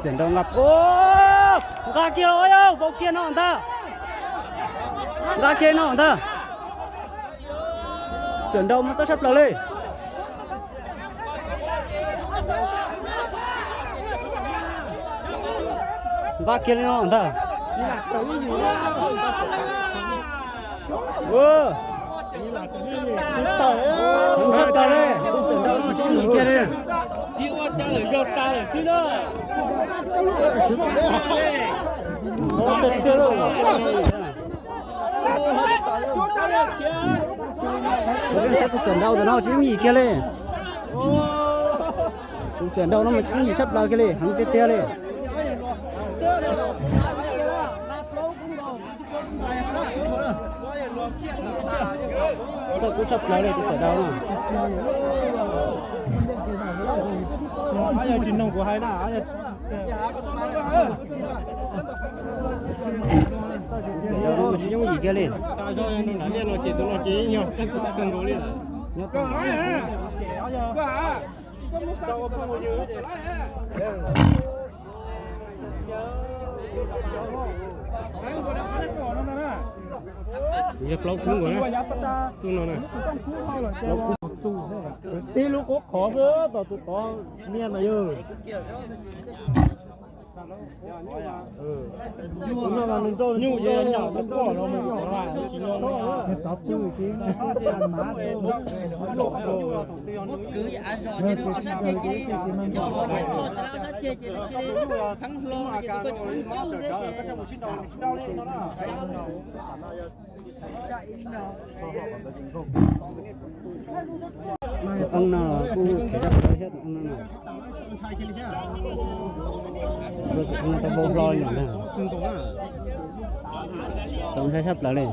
Xiam nraus nqa, nqa kiag os, vau kiag no ntag. Nqa kiag no ntag. Xiam nraus mas txawj tshaj plaws li. Nqa kiag li no ntag. Tshaj plaws li, tus xiam nraus no tsis yim kiag li. Tsis ua cas lawm, yog tas lawm xwb na. Tus xiam nraus ntawm no tsis yooj yim kiag li. Tus xiam nraus no mas tsis yooj yim tshaj plaws kiag li, heev tiag tiag li. Txawj kub tshaj plaws li tus xiam nraus no. Tsis noog kuv hais na. Tus xiam nraus no mas tsis yooj yim kiag li. Yog plaub kub nkaus na, xub no na. Tib lub qub qhov xwb, tom tus tod niag mas yog. Nyuj ces nyuj, tod pw ces muab kwv av zom ces nws ob sab ceg cia li, cov hov nyiam tsho tsis tau ob sab ceg ces nws cia li pheeb hlo ces tus koj tsis muaj ntswj thiab ces. Tus eeb no kuj khiav zaj plawv thiab tus eeb no na. Tus eeb no tau vau hlo li ntag. Tau ntshai tshaj plaws li.